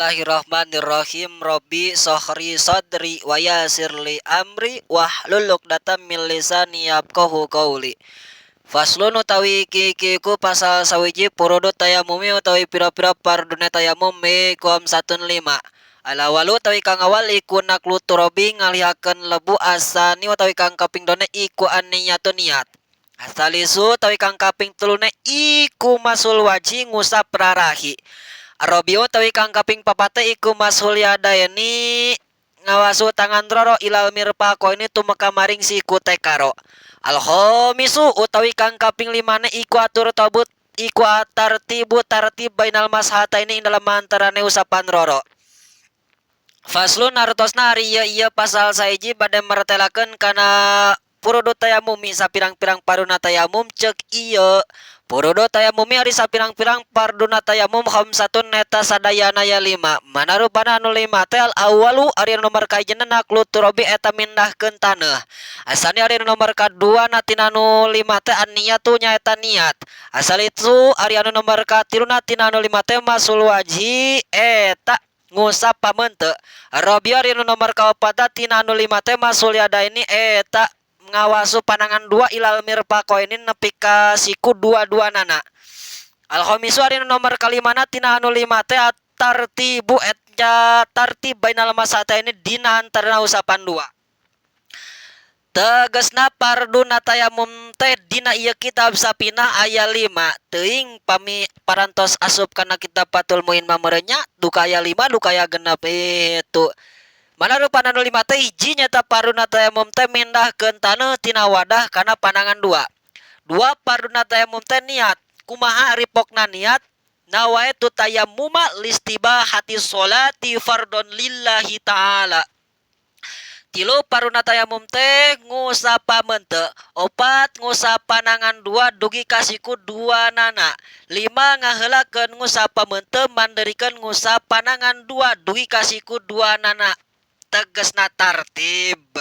Bismillahirrahmanirrahim. Robbi sohri sodri wa yassirli amri wahlul 'uqdatam min lisani yafqahu qawli. Faslun utawi iki iki iku pasal sawiji furudu tayamumi utawi pira-pira fardune tayamum iku khamsatun lima. Al awalu utawi kang awal iku naqlu turabi ngalihakeun lebu asani utawi kang kaping done iku an-niyatu niat. Asalisu utawi kang kaping telune iku mashul wajhi ngusap rarahi. Arrobiu utawi kang kaping papate iku mashul yadaini ngawasu tangan roro ilal mirfaqaini tumeka maring siku tekaro. Al khamisu utawi kang kaping limane iku atur tabut iku atartibu tartib bainal mashataini ing dalem antarane usapan roro. Faslun hartosna ari ieu ieu pasal sahiji bade martelakeun kana Furudu tayamumi sapirang-pirang farduna tayamum ceuk ieu. Furudu tayamumi ari sapirang-pirang farduna tayamum khamsatun eta sadayana aya lima. Mana rupana anu lima teh al awalu ari anu nomor kahijina naqlu turabi eta mindahkeun taneuh. Asani ari anu nomor kaduana tina anu lima teh an niyatu nyaeta niat. Asalisu ari anu nomor katiluna tina anu lima teh mashul wajhi eta ngusap pameunteuk. Rabi ari anu nomor kaopatna tina anu lima teh mashul yadaini eta ngawasu panangan dua ilal mirfaqaini nepi ka siku dua-duanana. Al khamisu ari nu nomor kalimana tina anu lima teh tartibu eta tartib bainal masataini dina antarana usapan dua. Tegesna farduna tayamum teh dina ieu kitab Safinah aya lima teuing pami parantos asup kana kitab Fathul Muin mah meureun nya duka aya lima duka aya genep itu. Mana rupana nu lima teh hiji nyaeta farduna tayamum teh mindahkeun taneuh tina wadah kana panangan dua. Dua farduna tayamum teh niat. Kumaha ari pokna niat? Nawaitu tayammuma listibahati sholati fardhon lillahi ta'ala. Tilu farduna tayamum teh ngusap pameunteuk. Opat ngusap panangan dua dugi ka siku duanana. Lima ngaheulakeun ngusap pameunteuk mandeurikeun ngusap panangan dua dugi ka siku duanana. Tegesna tartib.